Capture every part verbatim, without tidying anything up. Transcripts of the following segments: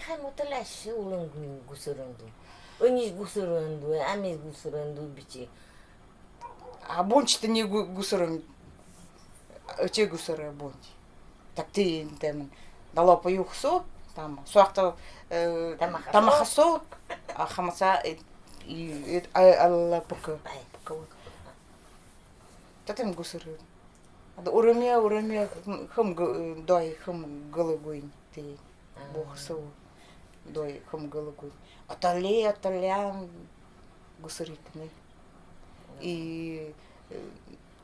Хем отолляйши улын гу-, гусырынду. Ӧниш гусырынду, амис гусырынду бичи. А бонч тани гу-, гусырын. Иче гусырын бонч. Так тиин тем. Дало паюхсо, там, суакта, э, тамахасо. Тамахасо, а хамаса, э, и, э, а, алла пука. Ай. Пука вот. Татем гусырын. Ада ураме, ураме, хем г-, дой, хем гылыгуин, тиин. А. Бохсо, дой, хем гылыгуин. Отолле, отолле, гусыритны. И, э,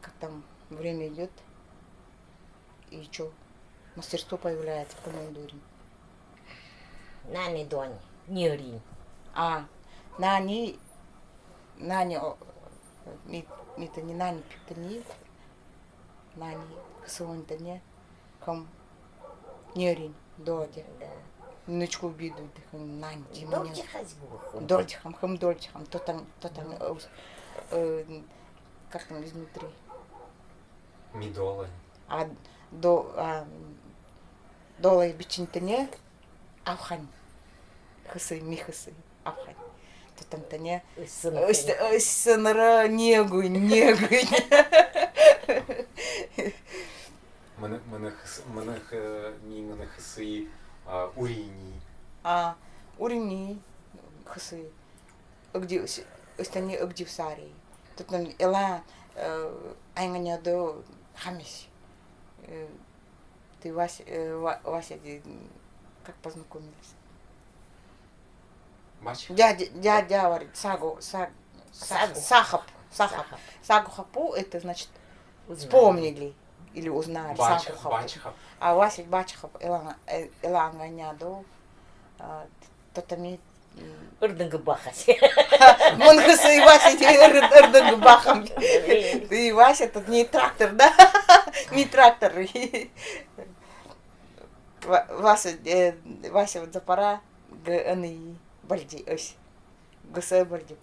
как там время идёт, и чё, мастерство появляется, по-моему, дурин. Нани донь, нерин. А, нани, нани, о, ми, ми тани нани пиктани, нани хсыын тани, хем нерин, додя. Да. Нучку биду, дыхын нани, димоня. Дольче хазь гуху. Дольче хам, хем дольче хам, то там, то там, э, э, как там изнутри? Медовый. А до-, а, долай бичинтыне авхан. Хысы, ми хысы, авхан. Тотантыне. Ыс сынра. Ыс, ыс сынра негуй, негуй. Мыны, мыны хыс-, мыны х-, ми мыны хысы, а, урини. А, урини хысы. Эгди, ыс-, ыстыни эгди сари. Тотан эла, э, айнганяды хамись. Э, ты Вася, э, Ва-, Вася, ты, м, как познакомились? Вася. Дядя, дядя, говорит, Сагу, Саг-, Саг-, Сагу. Сахап, Сахап. Сахап. Сагу хапу, это значит, узнали. Вспомнили или узнали. Бача-, Сагу хапу. Бача хап. А Вася Бача хап, эла, э, эла айнганяды, а, тотами Ырдынг бахась. Мыны хысы Вася, ыр-, ырдынг бахам. И Вася тот не трактор, да? Не трактор. Ва-, Вася, э, Вася вот запара, г-, аны бальди, ось. Гыса бальди.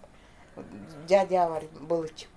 Дядя вар, былыч.